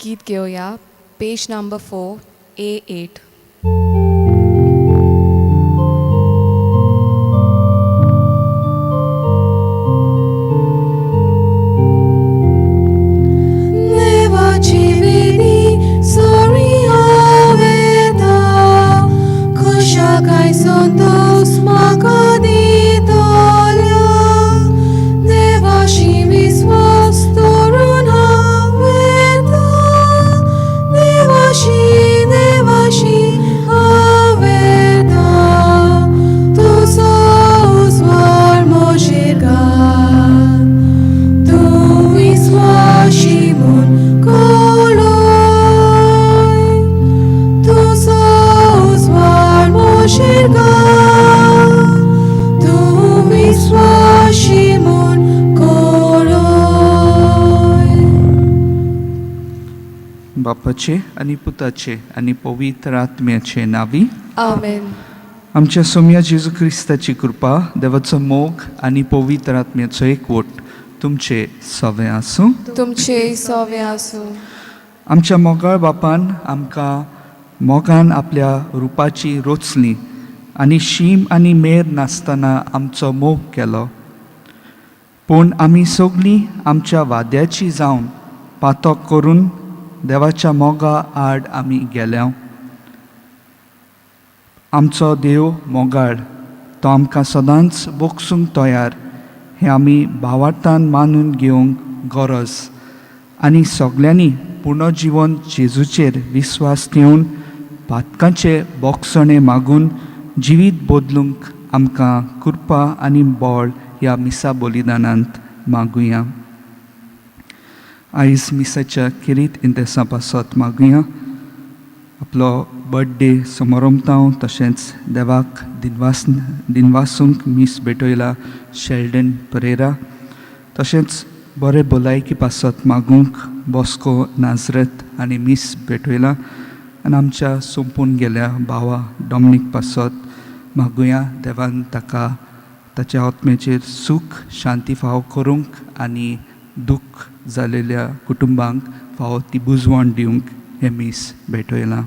गीत घेवया, पेज number 4 A8. देवाची विधी सरी हांव खुशा काय संतोष म्हाका दितल्या. देवाशी विस्वास दवरून हांव वता, देवाशी देवाशी हांव वता. तुजो उजवाड म्हजेर घाल, तूं विश्वासी म्हूण कळय. तुजो उजवाड म्हजेर घाल, तूं विश्वासी म्हूण कळय. बापाचे आनी पुताचे आनी पवित्र आत्म्याचे नावी. आमेन. आमच्या सोम्या जेजू क्रिस्ताची कृपा, देवाचो मोग आनी पवित्र आत्म्याचो एकवट तुमचे सवे आसूं. तुमचे सोवे आसूं. आमच्या मोगाळ बापान आमकां मोगान आपल्या रुपाची रोचली आनी शीम आनी मेर नासतना आमचो मोग केलो. पूण आमी सगळीं आमच्या वाद्याची जावन पातक करून देवाच्या मोगा आड आमी गेल्या. आमचो देव मोगाळ, तो आमकां सदांच बोगसूंक तयार हें आमी भावार्थान मानून घेवंक गरज आनी सगल्यांनी पुर्णजिवन जेजूचेर विस्वास ठेवन पातकांचे बोगसणे मागून जिवीत बदलूंक आमकां कृपा आनी बळ ह्या मिसा बलिदानांत मागुया. आयज मिसाच्या खेरीत इंतेसां पासत मागुया. आपलो बर्थडे समारंभता, तशेंच देवाक दिनवास दिनवासूंक मीस भेटयला शेल्डन परेरा, तशेंच बरे भलायकी पासत मागूंक बॉस्को नाजरत आनी मीस भेटयला आनी आमच्या सोंपून गेल्या भावा डॉमनीक पासत मागुया. देवान ताका ताच्या आत्म्याचेर सूख शांती फावो करूंक आनी दुख्ख जालेल्या कुटुंबांक फावो ती बुजवण दिवंक हें मीस भेटयलां.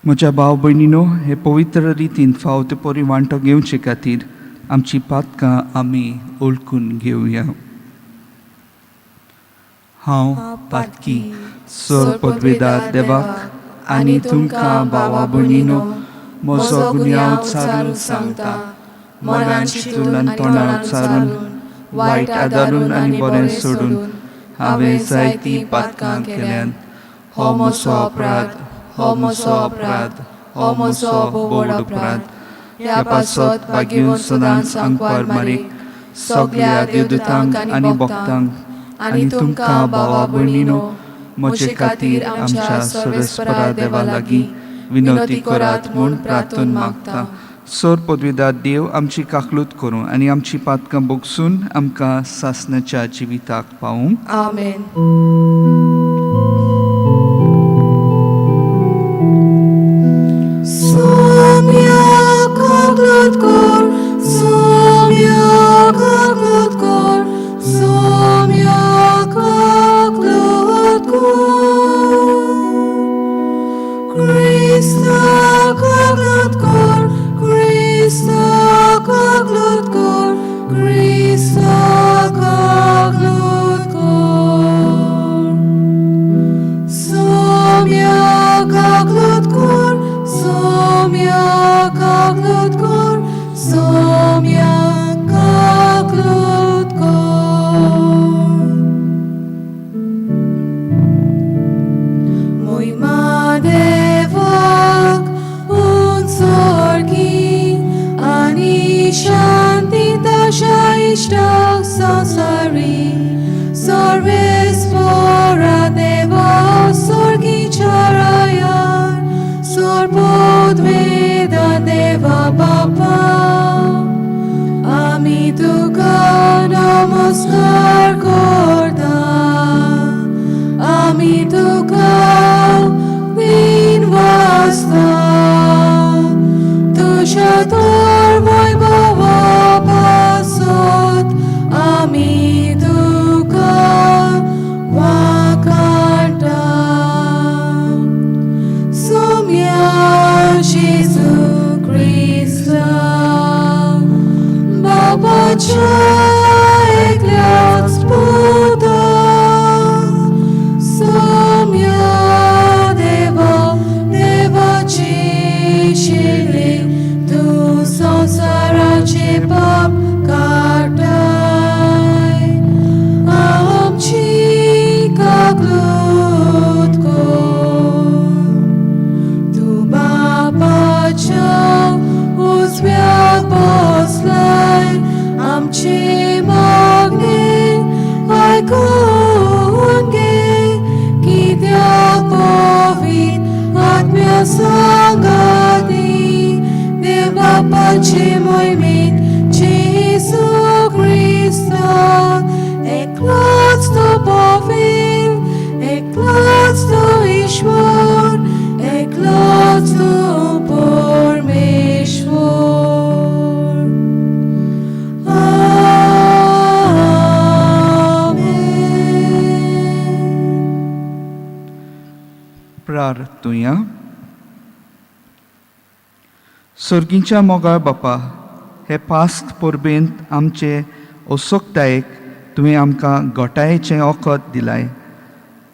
म्हज्या भाव भयणीनो, हे पवित्र रितीन फावो ते परी वांटो घेवचे खातीर आमची पातकां आमी ओळखून घेवया. हांव पातकी सर पदवेदार देवाक आनी तुमकां भावा भयणीनो म्हजो गुन्यांव चारून सांगता. मनान चिंतून आनी तोंडार उच्चारून, वायट आदारून आनी बरें सोडून हांवें जायतीं पातकां केल्यान. हो म्हजो अपराध, हो म्हजो अपराध, हो म्हजो बोड अपराध. ह्या पासत भाग्यून सदांच आंकवार मारीक, सगल्या देवदूतांक आनी भक्तांक आनी तुमकां भावा भयणीनो म्हजे खातीर आमच्या सर्वेस्परा देवा लागीं विनवती करात म्हूण प्रार्थून मागता. सोर पदवीदार देव आमची काकलूत करूं आनी आमची पातकां बोगसून आमकां सासणाच्या जिविताक पावूं. आमेन. सोम्या काकलूत कर, सोम्या काकलूत कर, सोम्या काकलूत कर. क्रिस्ता काकलूत कर, क्रिस्ता काकलूत कर, क्रिस्ता काकलूत कर. सोम्या काकलूत कर, सोम्या काकलूत कर, सोम्या काकलूत कर. मोहिमा देवाक उंचोरकी आनी शांती ताच्या इश्टाक संवसारी. सर्वेस्परा देवा सोर्गीच्या रायार, सोर पदवेदा देवा बापा, आमी तुका नमस्कार करता, आमी तुका दिनवासता. तुज्या तर वैभवा पासत आमी तुका सांगाती देव बापाचे मोहिमेंत जेजू क्रिस्तान एकलोच तो पवित्र, एकलोच तो ईश्वर, एकलोच तो परमेश्वर. आमेन. प्रार्थुया. सर्गीच्या मोगाळ बापा, हे पास्त परबेंत आमचे असोकतायेक तुवें आमकां गोटायेचें वखद दिलाय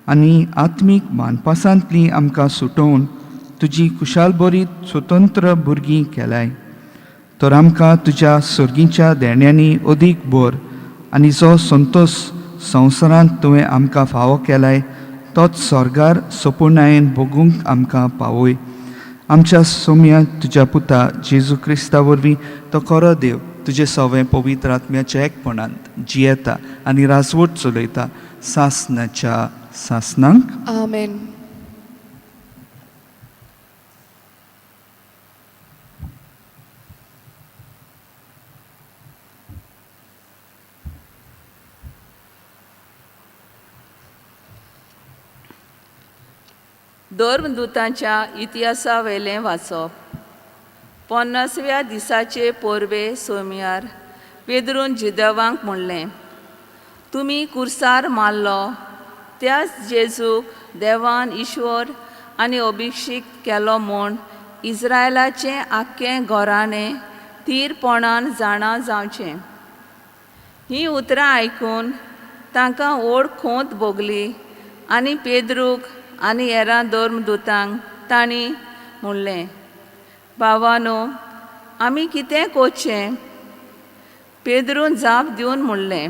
आनी आत्मीक मानपासांतली आमकां सुटोवन तुजी खुशालभरीत स्वतंत्र भुरगीं केलाय. तर आमकां तुज्या सर्गीच्या देण्यांनी अदीक भर आनी जो संतोश संवसारांत तुवें आमकां फावो केलाय तोच स्वर्गार सपुर्णायेन भोगूंक आमकां पावय. आमच्या सोम्या तुज्या पुता जेजू क्रिस्ता वरवीं, तो खरो देव, तुजे सवें पवित्र आत्म्याच्या एकपणांत जियेता आनी राजवट चलयता सासनाच्या सासनांक. आमेन. धर्मदुतांच्या इतिहासावेलें वाचप. 50व्या दिसाचे पोरवे सोमयार पेद्रून जिदेवांक म्हणलें, तुमी कुर्सार मारलो त्याच जेजूक देवान ईश्वर आनी अभिषेक केलो म्हूण इस्रायलाचें आख्खें घराणें थीरपणान जाणा जावचें. हीं उतरां आयकून तांकां व्हड खोंत भोगली आनी पेद्रूक आनी हेरां धर्मदुतांक तांणी म्हणलें, भावानो, आमी कितें करचें? पेद्रून जाप दिवन म्हणलें,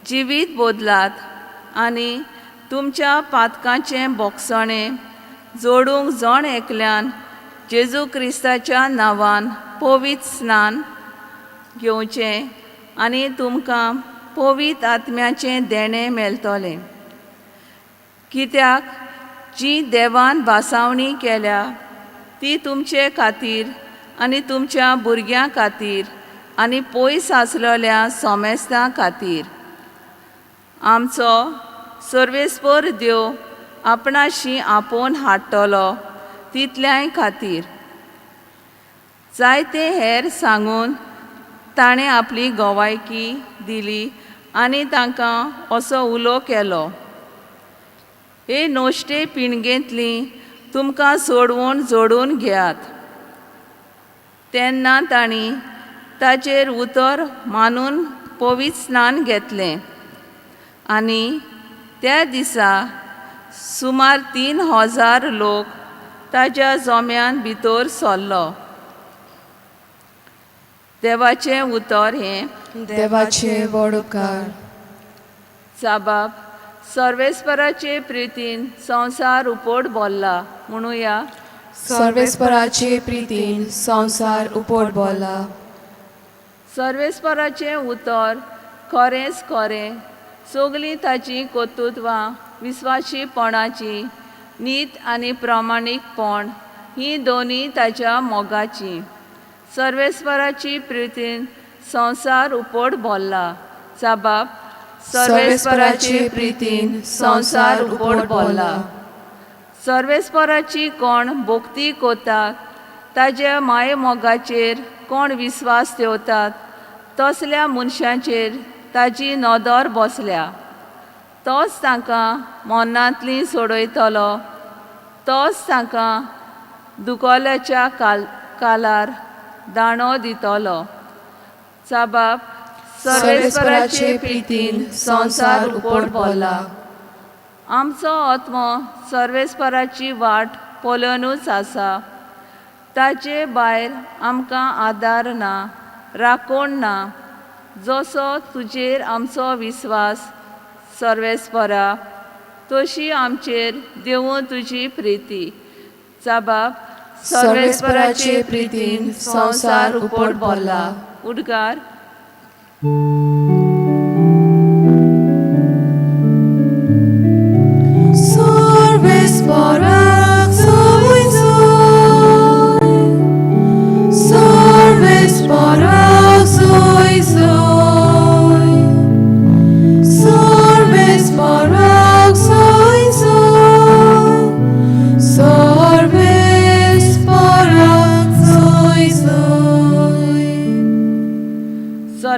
जिवीत बदलात आनी तुमच्या पातकांचें बोगसणें जोडूंक जण एकल्यान जेजू क्रिस्ताच्या नांवान पवित्र स्नान घेवचें आनी तुमकां पवित्र आत्म्याचें देणें मेळटलें. कित्याक जी देवान भासावणी केल्या ती तुमचे खातीर आनी तुमच्या भुरग्यां खातीर आनी पयस आसलेल्या सोमेस्तां खातीर. आमचो सर्वेस्पर देव आपणाशी आपोवन हाडटलो तितल्याय खातीर. जायते हेर सांगून ताणें आपली गवायकी दिली आनी तांकां असो उलो केलो, हे नश्टे पिणगेंतली तुमकां सोडवून जोडून घेयात. तेन्ना तांणी ताचेर उतर मानून पवित्र स्नान घेतलें आनी त्या दिसा सुमार 3000 लोक ताज्या जोम्यान भितर सरलो. देवाचें उतर हें. देवाचे व्हड उपकार. जाबाब सर्वेस्पराचे प्रितीन संवसार उपट भरला म्हणुया. सर्वेस्पराचे प्रितीन संवसार उपट भरला. सर्वेस्पराचें उतर खरेंच खरें, सगलीं ताचीं कर्तृत्वां विस्वाशीपणाची नीत आनी प्रामाणीकपण हीं दोनूय ताच्या मोगाचीं. सर्वेस्पराची प्रितीन संवसार उपट भरला. जाबाब सर्वेस्पराचे प्रितीन संवसार उपट भरला. सर्वेस्पराची कोण भक्ती करतात, ताज्या मायेमोगाचेर कोण विस्वास ठेवतात, तसल्या मनशांचेर ताजी नदर बसल्या. तोच तांकां मरणांतली सोडयतलो, तोच तांकां दुकोल्याच्या कालार दाणो दितलो. जाबाब सर्वेस्पराचे प्रितीन संवसार उपट भरला. आमचो आत्मो सर्वेस्पराची वाट पळोवनूच आसा. ताचे भायर आमकां आदार ना, राखण ना. जसो तुजेर आमचो विस्वास सर्वेस्परा, तशी आमचेर देवूं तुजी प्रिती. जाबाब सर्वेस्पराचे प्रितीन संवसार उपट भरला. उद्गार. सर्वेस्पराक सवंय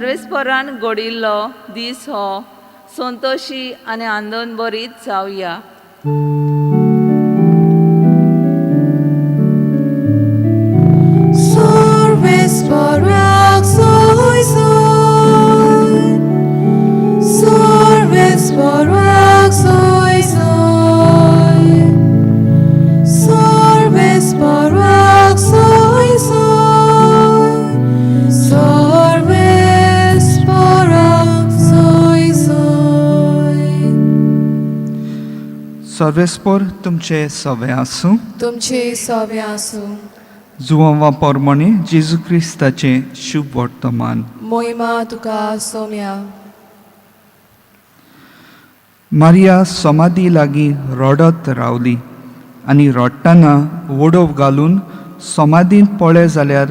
सर्वेस्परान घडिल्लो दीस हो संतोशी आनी आनंदभरीत जावया. सर्वेस्पराक सोय सोय, सर्वेस्पराक सोय सोय, सर्वेस्पराक सोय सोय, सर्वेस्पराक सोय सोय. सर्वेस्पर तुमचे सवे आसूं. तुमचे सवे आसूं. जुवांवा पोरमणे जेजू क्रिस्ताचें शुभ वर्तमान. मोहिमा तुका सोम्या. मारिया समाधी लागीं रडत रावली आनी रडटना वडोव घालून समाधींत पळय जाल्यार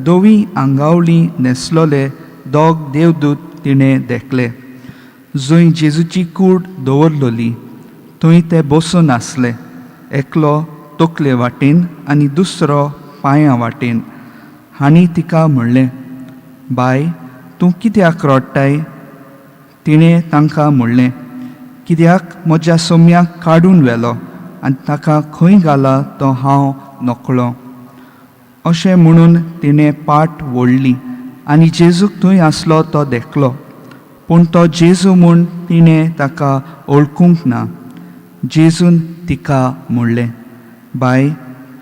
धवी आंगावली न्हेसलोले दोग देवदूत तिणें देखले. जंय जेजूची कूड दवरलोली थंय ते बसून आसले, एकलो तकले वाटेन आनी दुसरो पांयां वाटेन. हांणी तिका म्हणलें, बाय, तूं कित्याक रडटाय? तिणें तांकां म्हणलें, कित्याक म्हज्या सोम्याक काडून व्हेलो आनी ताका खंय घाला तो हांव नकळो. अशें म्हणून तिणें पाट वोडली आनी जेजूक थंय आसलो तो देखलो, पूण तो जेजू म्हूण तिणें ताका वळखूंक ना. जेजून तिका म्हणलें, बाय,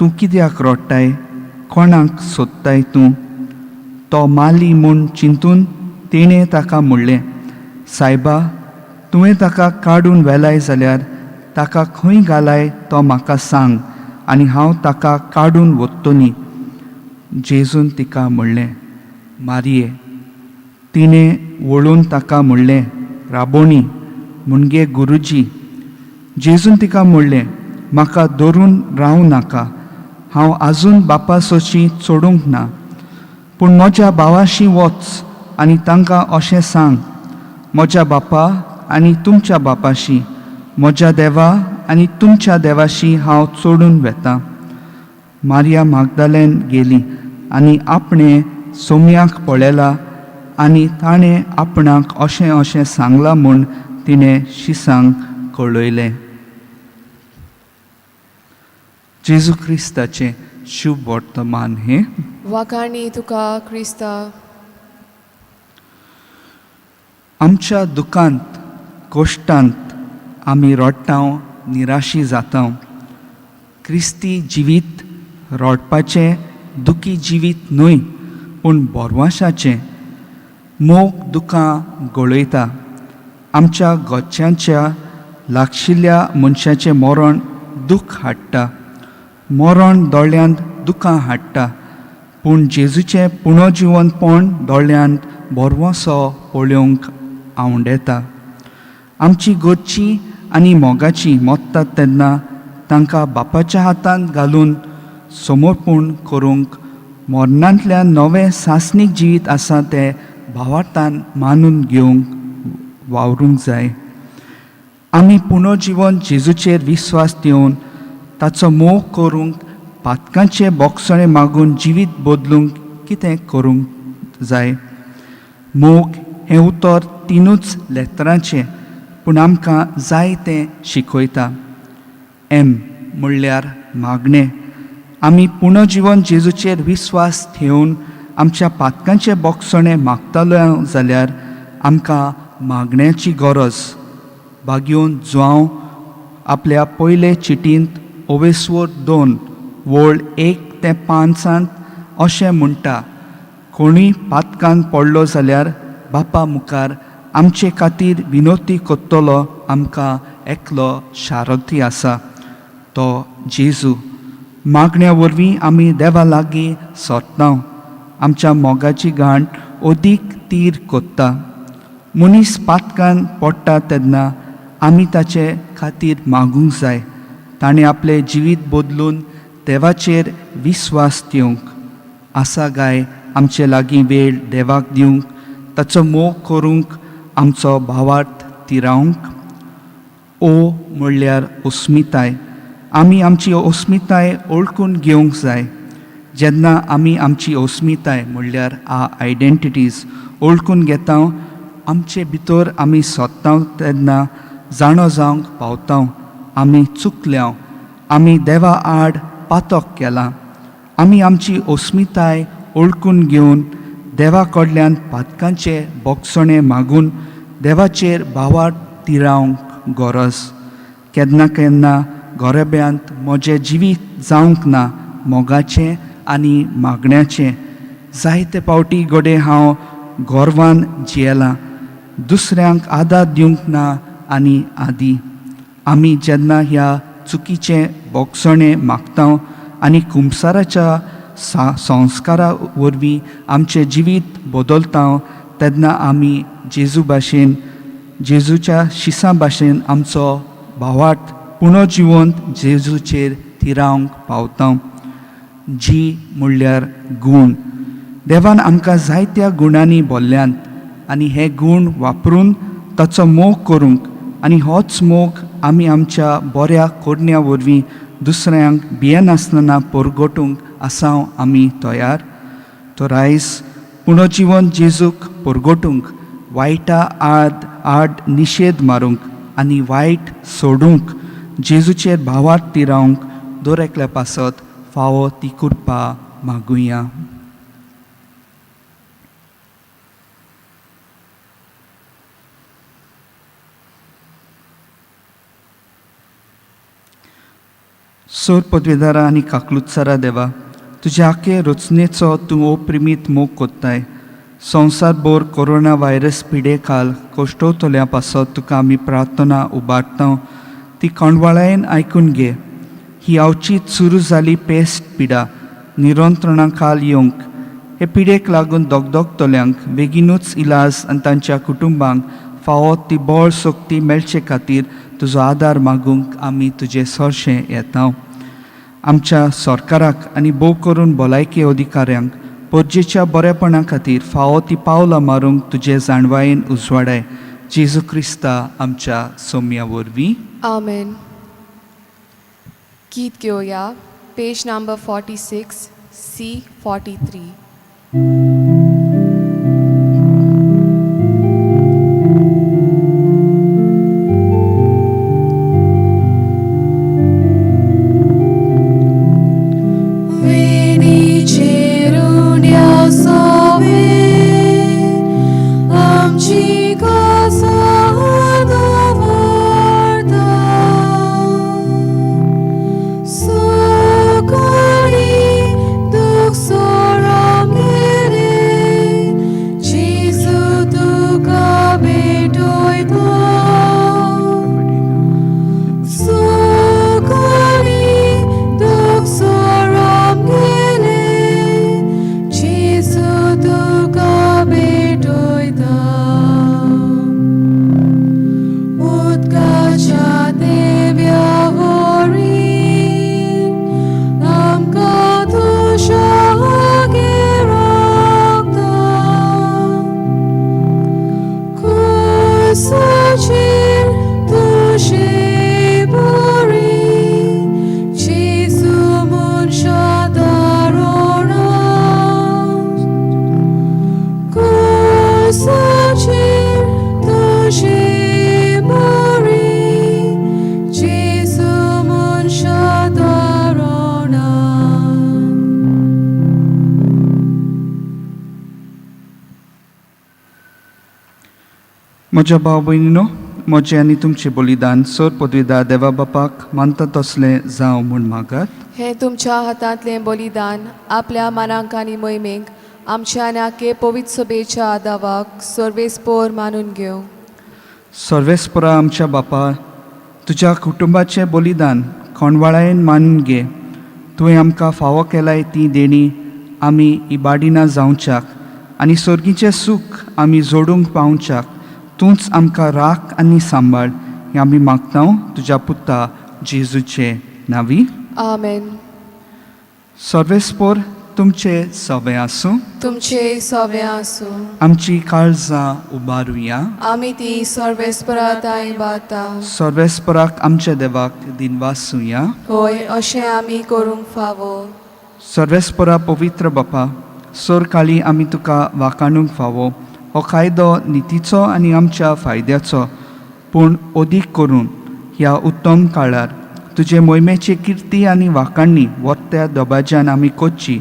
तूं कित्याक रडटाय? कोणाक सोदताय तूं? तो माली म्हूण चिंतून तिणें ताका म्हणलें, सायबा, तुवें ताका काडून व्हेलाय जाल्यार ताका खंय घालाय तो म्हाका सांग आनी हांव ताका काडून वत्तनी. जेजून तिका म्हणलें, मारये. तिणें वळून ताका म्हणलें, राबोणी, मुणगे गुरुजी. जेजून तिका म्हणलें, म्हाका धरून रावं नाका, हांव आजून बापासोशी चडूंक ना, पूण म्हज्या भावाशी वच आनी तांकां अशें सांग, म्हज्या बापा आनी तुमच्या बापाशी, म्हज्या देवा आनी तुमच्या देवाशी हांव चडून वेतां. मारिया मागदालेन गेली आनी आपणें सोम्याक पळयला आनी ताणें आपणाक अशें अशें सांगलां म्हूण तिणें शिसांक कळयलें. जेजू क्रिस्ताचें शुभ वर्तमान हें. वाखाणी तुका क्रिस्ता. आमच्या दुकांत कोश्टांत आमी रडटांव, निराशी जातांव. क्रिस्ती जिवीत रडपाचें दुखी जिवीत न्हय, पूण बोरवाशाचें. मोग दुकां गळयता. आमच्या गोच्यांच्या लागशिल्ल्या मनशाचें मरण दूख हाडटा. मरण दोळ्यांत दुकां हाडटा, पूण जेजूचें पुनर्जिवनपण दोळ्यांत बोरवसो पळोवंक आवडेता. आमची गोच्ची आनी मोगाची मोत्तात तेन्ना तांकां बापाच्या हातांत घालून समर्पण करूंक मरणांतल्यान नवें सासणीक जिवीत आसा तें भावार्थान मानून घेवंक वावरूंक जाय. आमी पुनर्जिवन जेजूचेर विस्वास दिवन ताचो मोग करूंक, पातकांचे बोगसणे मागून जिवीत बदलूंक कितें करूंक जाय? मोग हें उतर तिनूच लेतरांचें, पूण आमकां जाय तें शिकयता. एम म्हणल्यार मागणें. आमी पुनर्जिवन जेजूचेर विस्वास ठेवन आमच्या पातकांचे बोगसणे मागताले जाल्यार आमकां मागण्याची गरज. बागयोन जुआंव आपल्या पयले चिटींत ओवेस्वर 2 वळ 1 ते 5 अशें म्हणटा, कोणूय पातकान पडलो जाल्यार बापा मुखार आमचे खातीर विनोती करतलो आमकां एकलो शारथी आसा, तो जेजू. मागण्या वरवीं आमी देवा लागीं सोदता, आमच्या मोगाची गांठ अदीक तीर कोत्ता. मनीस पातकान पडटा तेन्ना आमी ताचे खातीर मागूंक जाय, ताणें आपलें जिवीत बदलून देवाचेर विस्वास दिवंक. आसा गाय आमचे लागीं वेळ देवाक दिवंक, ताचो मोग करूंक, आमचो भावार्थ तिरावंक? ओ म्हणल्यार अस्मिताय. आमी आमची अस्मिताय वळखून घेवंक जाय. जेन्ना आमी आमची अस्मिताय म्हणल्यार आ आयडेंटिटीज ओळखून घेता, आमचे भितर आमी सोदता तेन्ना जाणो जावंक पावता आमी चुकल्या, आमी देवा आड पातक केलां. आमी आमची अस्मिताय ओळखून घेवन देवा कडल्यान पातकांचे बोगसणें मागून देवाचेर भावार्थ तिरावंक गरज. केन्ना केन्ना गोरेब्यांत म्हजें जिवीत जावंक ना मोगाचें आनी मागण्याचें. जायते फावटी घडये हांव गोरवान जियेलां, दुसऱ्यांक आदार दिवंक ना आनी आदी. आमी जेन्ना ह्या चुकीचें बोगसणें मागता आनी कुमसाराच्या संस्कारा वरवीं आमचें जिवीत बदलता तेन्ना आमी जेजू भाशेन, जेजूच्या शिसां भाशेन आमचो भावार्थ पुनर्जिवंत जेजूचेर थिरावंक पावता. जी म्हणल्यार गूण. देवान आमकां जायत्या गुणांनी भरल्यांत आनी हे गूण वापरून ताचो मोग करूंक आनी होच मोग आमी आमच्या बऱ्या करण्या वरवीं दुसऱ्यांक भियेनासतना परगटूंक आसाव आमी तयार. तर आयज पुनर्जिवन जेजूक परगटूंक, वायटा आड आड निशेद मारूंक आनी वायट सोडूंक जेजूचेर भावार्थ तिरावंक दर एकल्या पासत फावो ती कृपा मागुया. सोर पदवेदारा आनी काकलुत्सरा देवा, तुज्या आखे रचनेचो तूं ओप्रिमीत मोग कोत्ताय. संवसारभर कोरोना व्हायरस पिडे खाल कश्टवतल्या पासत तुका आमी प्रार्थना उबारता, ती कोंडवाळायेन आयकून घे. ही अवचीत सुरू जाली पेस्ट पिडा नियंत्रणा खाल येवंक, हे पिडेक लागून दगदगतल्यांक बेगीनूच इलाज आनी तांच्या कुटुंबांक फावो ती बळ शक्ती मेळचे खातीर तुजो आदार मागूंक आमी तुजे सरशें येता. आमच्या सरकाराक आनी भोव करून भलायकी अधिकाऱ्यांक परजेच्या बरेपणा खातीर फावो ती पावलां मारूंक तुजे जाणवायेन उजवाडाय. जेजू क्रिस्ता आमच्या सोम्या वरवीं. आमेन. गीत घेवया, पेज नंबर 46, सी 43. वेदीचेरुण्या सोवे आमची कासा दवरता, सुख आनी दुख सोरांगेले जेजू तुका भेटयता. सुख आनी दुख सोरांगेले जेजू तुका भेटयता. उदकाच्या थेंब्या वरी आमकां तुज्या लागीं राखता. क्रुसाचेर तुजे बरी जेजू मनशा दारुणा. क्रुसाचेर तुजे बरी जेजू मनशा दारुणा. म्हज्या भाव भयणीनो, म्हजें आनी तुमचें बलिदान सर पदवीदार देवा बापाक मानता तसलें जावं म्हूण मागात. हें तुमच्या हातांतलें बलिदान आपल्या मानांक आनी मोहिमेक आमच्या आनी आखे पवित्र सभेच्या आदावाक सर्वेस्पोर मानून घेवं. सर्वेस्परा आमच्या बापा, तुज्या कुटुंबाचें बलिदान कोंडवाळायेन मानून घे. तुवें आमकां फावो केलाय ती देणी आमी इबाडिना जावच्याक आनी सर्गीचें सूख आमी जोडूंक पावच्याक तूंच आमकां राख आनी सांबाळ, हें आमी मागता तुज्या पुता जेजूचे नांवी. आमेन. सर्वेस्पोर तुमचे सवे आसूं. तुमचे सवे आसूं. आमची काळजां उबारुया. आमी ती सर्वेस्परा ताई बाता. सर्वेस्पराक आमच्या देवाक दिनवासुया. होय, अशें आमी करूंक फावो. सर्वेस्परा पवित्र बापा, सोरकाळी आमी तुका वाखाणूंक फावो हो कायदो नितीचो आनी आमच्या फायद्याचो, पूण अदीक करून ह्या उत्तम काळार तुजे मोहिमेची किर्ती आनी वाखाणणी वत्त्या दबाज्यान आमी करची,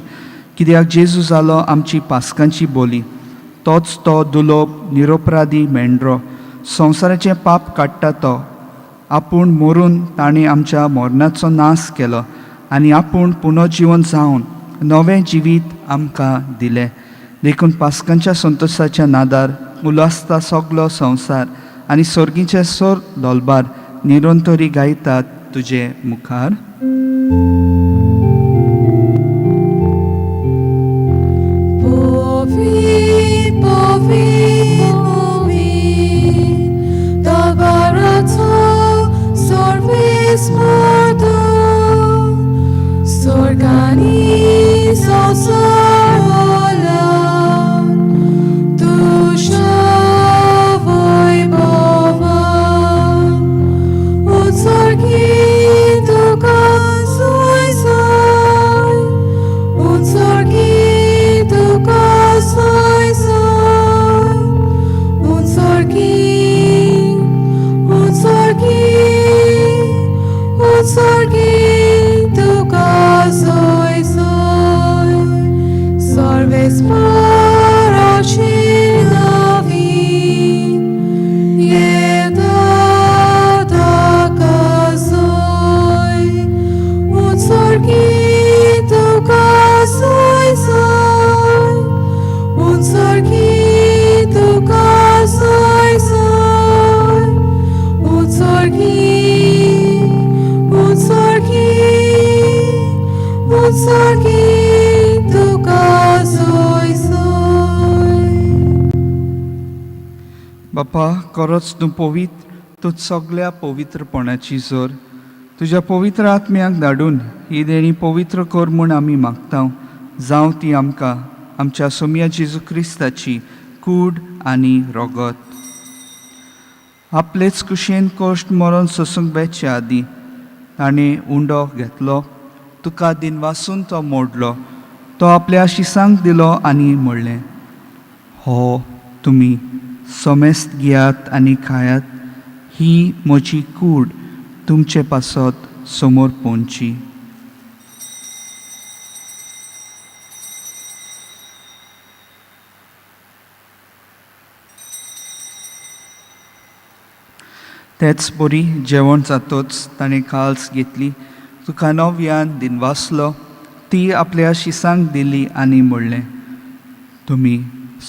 कित्याक जेजू जालो आमची पास्कांची बोली. तोच तो दुलोब निरोपराधी मेंढरो, संवसाराचें पाप काडटा तो. आपूण मरून ताणें आमच्या मरणाचो नाश केलो आनी आपूण पुनर्जिवन जावन नवें जिवीत आमकां दिलें. देखून पास्कांच्या संतोशाच्या नादार उल्हासता सगलो संवसार आनी सर्गीचे सोर दोलबार निरंतरी गायतात तुजे मुखार. Povi, povi, povi, Dabarato, sorvis morto, Sorgani, so sorola, Dusha voi bova, Unsorgi duca soi soi, Unsorgi duca soi soi, Unsorgi, unsorgi, unsorgi duca soi soi, Sarves paracinavi, Yedadakazoi, Unsorgi duca soi soi, Unsorgi duca soi soi, Unsorgi, unsorgi, unsorgi duca soi soi. बापा, खरोच तूं पवित्र, तूं सगल्या पवित्रपणाची जोर. तुज्या पवित्र आत्म्याक धाडून ही देणी पवित्र कर म्हूण आमी मागता. जावं ती आमकां आमच्या सोमया जेजू क्रिस्ताची कूड आनी रोगत. आपलेच कुशेन कश्ट मरण सोसूंक बेचे आदीं ताणें उंडो घेतलो, तुका दिनवासून तो मोडलो, तो आपल्या शिसांक दिलो आनी म्हणलें, हो तुमी समेस्त घेयात आनी खायात, ही म्हजी कूड तुमचे पासत समोर पोंची. तेच बरी जेवण जातोच ताणें काल्स घेतली, तुका नव्यान दिनवासलो, ती आपल्या शिसांक दिली आनी म्हणलें, तुमी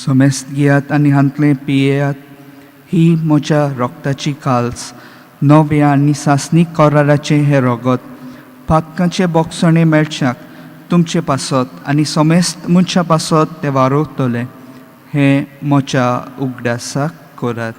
समेस्त घेयात आनी हांतलें पियेयात, ही म्हज्या रोगताची काल्स, नव्या आनी सासणीक कराराचें हें रोगत, पातकांचे बोगसणें मेळच्याक तुमचे पासत आनी समेस्त मनशां पासत तें वारोवतलें. हें म्हज्या उगडासाक करात.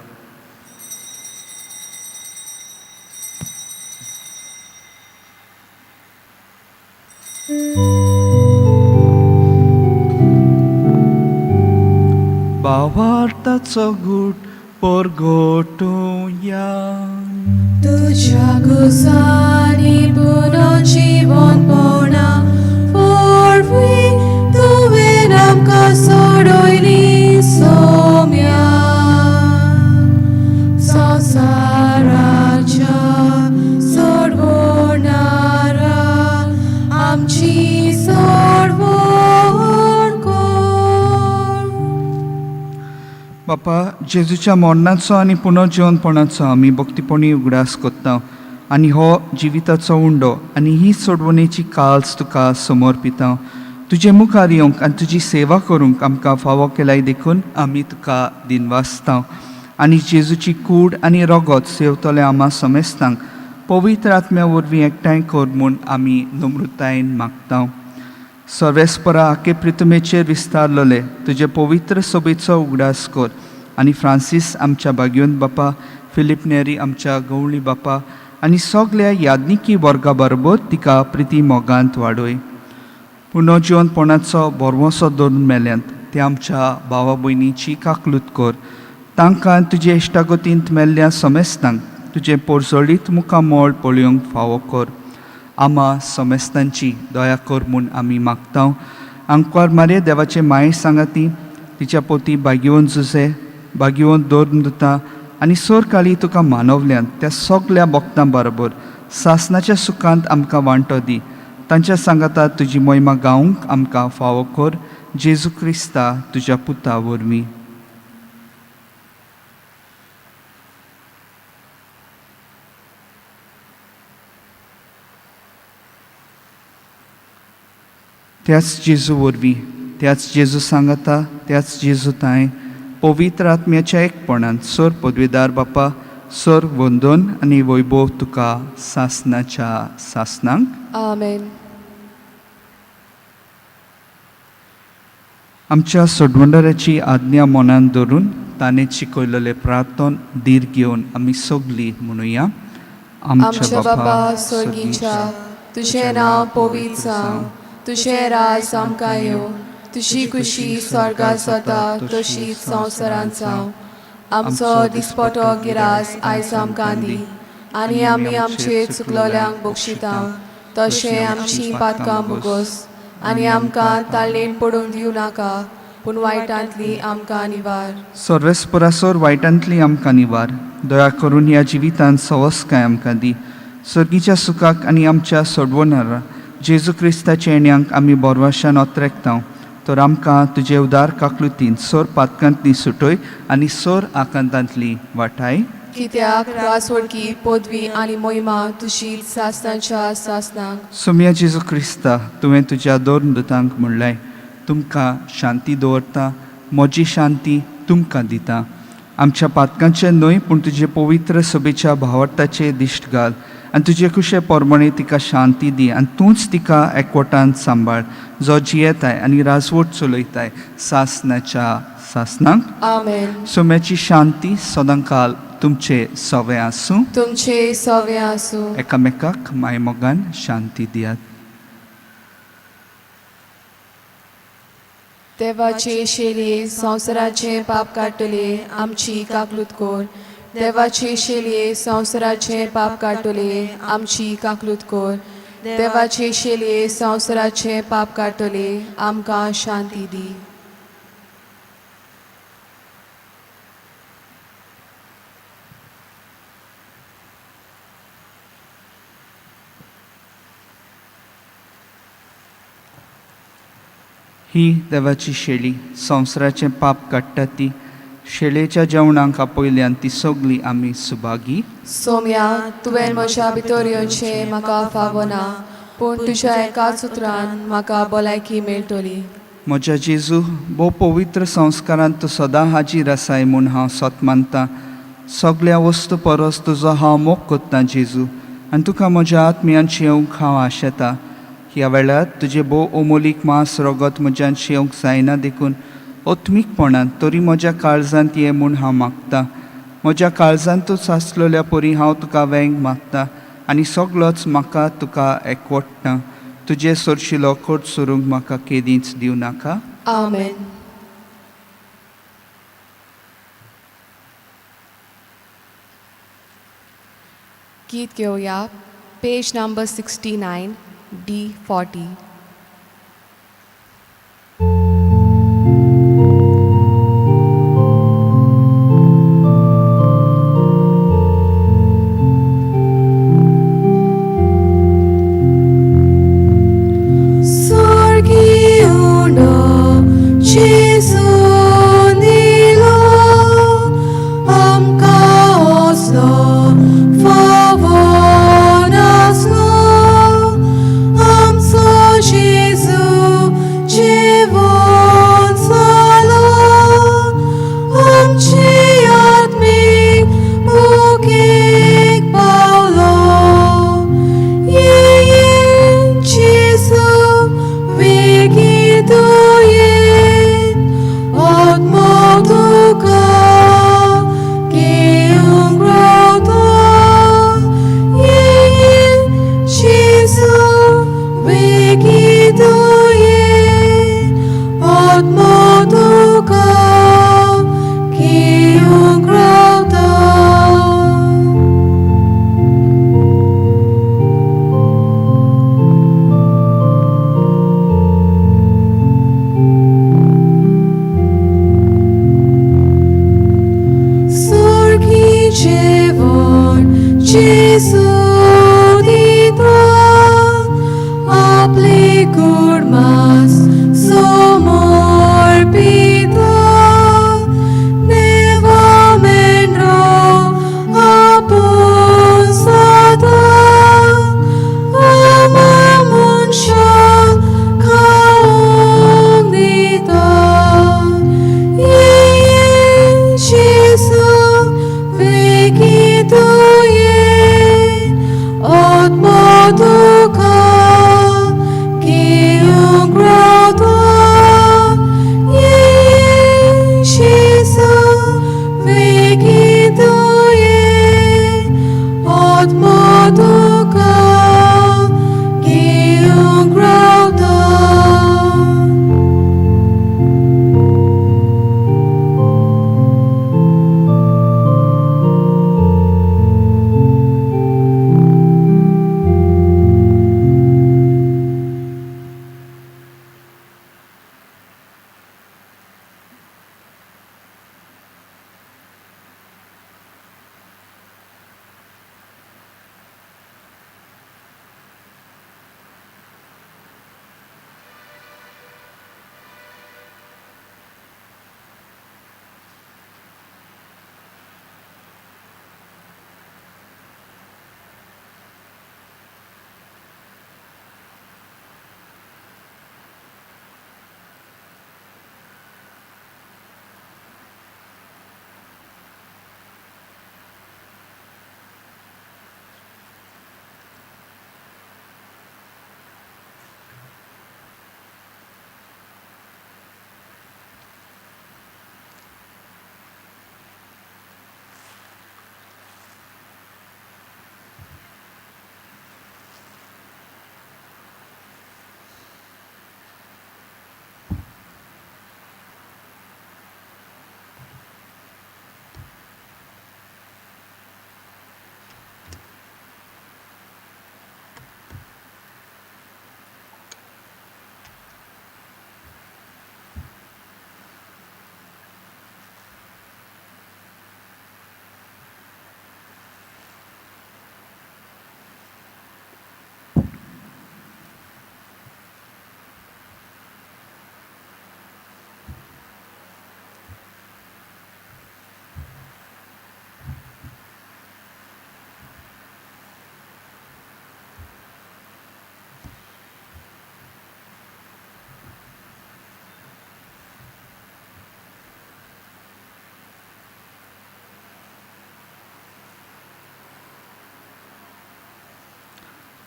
भावार्थाचो गूट परगटुया. तुझ्या गुसानी पुनर्जीवनपणा वरवीं तुवें आमकां सोडयली सोम्या. संवसाराच्या सोडवणारा आमची सोडवण कर. बापा, जेजूच्या मरणाचो आनी पुनर्जिवनपणाचो आमी भक्तीपणी उगडास करता आनी हो जिविताचो उंडो आनी ही सोडवणेची काल्स तुका समर्पिता. तुजे मुखार येवंक आनी तुजी सेवा करूंक आमकां फावो केलाय देखून आमी तुका दिनवासता. आनी जेजूची कूड आनी रोगत सेवतले आमा समेस्तांक पवित्र आत्म्या वरवीं एकठांय कर म्हूण आमी नम्रतायेन मागता. सर्वेस्परा आखे प्रितमेचेर विस्तारलेले तुजे पवित्र सोबेचो उगडास कर आनी फ्रांसीस आमच्या भाग्योन बापा, फिलीप नेरी आमच्या गवळी बापा आनी सगल्या याज्ञिकी वर्गा बरोबर तिका प्रिती मोगांत वाडय. पुनर्जिवनपणाचो भरवंसो धरून मेल्यांत ते आमच्या भावा भयणीची काकलूत कर. तांकां तुजे इश्टागतींत मेल्ल्या समेस्तांक तुजें पोरजोळीत मुखामळ पळोवंक फावो कर. आमा समेस्तांची दया कर म्हूण आमी मागता. आंकवार मारये देवाचे माये सांगाती तिच्या पोती बागेवन जुसे बागेवन दवरून दिता आनी सोर काळी तुका मानवल्यान त्या सगल्या भक्तां बरोबर सासनाच्या सुखांत आमकां वांटो दी. तांच्या सांगाता तुजी मोहिमा गावंक आमकां फावो कर, जेजू क्रिस्ता तुज्या पुता वरवीं. त्याच जेजू वरवीं, त्याच जेजू सांगाता, त्याच जेजू तांय पवित्र आत्म्याच्या एकपणान सोर पदवेदार बापा, सोर वंदन आनी वैभव तुका सासनाच्या सासनांक. आमेन. आमच्या सोडवणदाराची आज्ञा मनान धरून ताणें शिकयलेलें प्रार्थन धीर घेवन आमी सगलीं म्हणुया. आमच्या बापा स्वर्गीच्या, तुजें नांव पवित्र जावं, तुजें राज आमकां येवं, तुजी खुशी स्वर्गात जाता तशीच संवसारांत जावं. आमचो दिसपटो गिरास आयज आमकां दी आनी आमी आमचे चुकलोल्यांक बक्षिता तशें आमची पातकां भोगोस आनी आमकां ताळेण पडूंक दिवं नाका, पूण वायटांतली आमकां निवार. सर्वेस्परासोर वायटांतली आमकां निवार. दया करून ह्या जिवितांत सवस्काय आमकां दी. सर्गीच्या सुखाक आनी आमच्या सोडवणारा जेजू क्रिस्ताच्या येण्यांक आमी बोरवाशान ओत्रेकता. तर आमकां तुजे उदार काकलुतीन सोर पातकांतली सुटय आनी सोर आकांतांतली वाटाय. कित्याक रासवडकी पदवी आनी मोहिमा तुजी सासनाच्या सासनाक. सोम्या जेजू क्रिस्ता, तुवें तुज्या दोन दुतांक म्हणलें, तुमकां शांती दवरता, म्हजी शांती तुमकां दिता. आमच्या पातकांचें न्हय पूण तुजे पवित्र सभेच्या भावार्थाचे दिश्ट घाल आनी तुजे कुशे प्रमाणे तिका शांती दी आनी तूंच तिका एकवटान सांबाळ, जो जियेताय आनी राजवट चलयताय सासनाच्या सासनाक. आमेन. सोम्याची शांती सदांकाल तुमचे सवे आसूं. तुमचे सवे आसूं. एकामेकाक मायमोगान शांती दियात. देवाचे शेलये, संवसाराचें पाप काडटले, आमची काकलूत कोर. देवाचे शेलये, संवसाराचें पाप काडटले, आमची काकलूत कोर. देवाचे शेलये, संवसाराचें पाप काडटले, आमकां शांती दी. ही देवाची शेळी संवसाराचें पाप काडटा ती. शेळेच्या जेवणाक आपयल्यान ती सगळी आमी सुभागी. सोम्या, तुवें म्हज्या भितर येवचें म्हाका फावना, पूण तुज्या एकाच उतरान म्हाका भलायकी मेळटली. म्हज्या जेजू, भोव पवित्र संस्कारांत तूं सदां हाजीर आसाय म्हूण हांव सत मानता. सगळ्या वस्तू परस तुजो हांव मोग कोत्ता जेजू, आनी तुका म्हज्या आत्म्यान शेवंक हांव आशेता. ह्या वेळार तुजें भोव अमोलीक मांस रगत म्हज्यान शेवंक जायना, देखून आत्मीकपणान तरी म्हज्या काळजांत ये म्हूण हांव मागता. म्हज्या काळजांतूच आसलेल्या परी हांव तुका वेंग मागता आनी सगळोच म्हाका तुका एकवटता. तुजे सरशिलो खर्च सोरूंक म्हाका केदींच दिवं नाका. आमेन. गीत घेवया, पेज नंबर 69, D40. स्वर्गी उंडो जेजू दिलो, आमकां असलो फावो नासलो, आमचो. कुडमास समर्पिता देवा मेंढरो आपूण सदां आमा मनशाक खावंक दिता. ये जेजू वेगीं तूं ये, आत्मो तुका घेवंक रावता. ये जेजू वेगीं तूं ये, आत्मो तुका घेवंक रावता.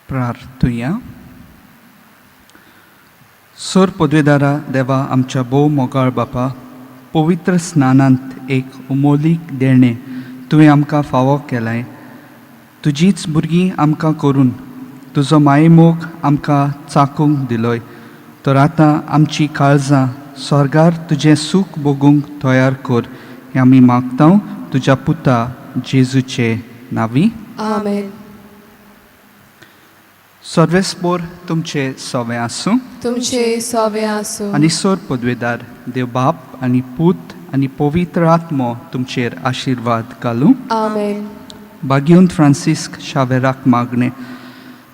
प्रार्थुया. सोर पदवेदारा देवा आमच्या भोव मोगाळ बापा, पवित्र स्नानांत एक उमोलीक देणें तुवें आमकां फावो केलाय. तुजीच भुरगीं आमकां करून तुजो मायेमोग आमकां चाकूंक दिलोय, तर आतां आमची काळजां स्वर्गार तुजें सूख भोगूंक तयार कर हें आमी मागता तुज्या पुता जेजूचे नांवी. आमेन. सर्वेस्पोर तुमचे सवें आसूं. तुमचे सवे आसूं. आनी सोर पदवेदार देव बाप आनी पूत आनी पवित्र आत्मो तुमचेर आशिर्वाद घालूं. आमेन. बागियोन फ्रांसिस्क शावेराक मागणें.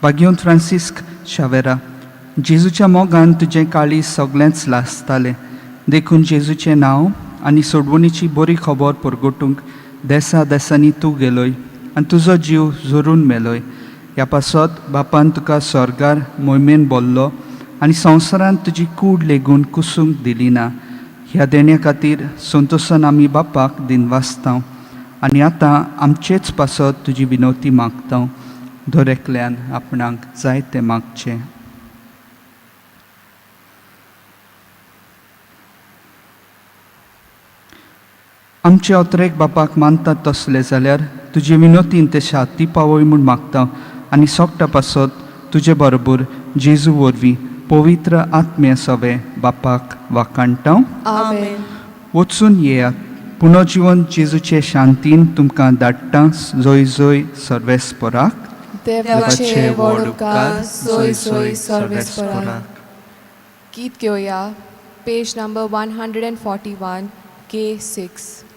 बागियोन फ्रांसिस्क शावेरा, जेजूच्या मोगान तुजें काळीज सगळेंच लासतालें, देखून जेजूचें नांव आनी सोडवणीची बरी खबर परगटूंक देसा देसांनी तूं गेलोय आनी तुजो जीव जोरून मेलोय. ह्या पासत बापान तुका स्वर्गार मोहिमेन बोल्लो आनी संवसारांत तुजी कूड लेगून कुसूंक दिली ना. ह्या देण्या खातीर संतोसान आमी बापाक दिनवासता आनी आतां आमचेच पासत तुजी विनवती मागता. दर एकल्यान आपणाक जाय तें मागचें. आमचे अत्रेक बापाक मानतात तसले जाल्यार तुजे विनोतीन ते शाती पावय म्हूण मागता आनी सोगटा पासत तुजे बरोबर जेजू वरवीं पवित्र आत्म्या सवे बापाक वाखाणटा. आमेन. वचून येयात. पुनर्जिवन जेजूचे शांतीन तुमकां धाडटा. जोय जोय सर्वेस्पराक. देवाचे व्हड उपकार जोय जोय सर्वेस्पराक. गीत घेवया, page number 141, K6.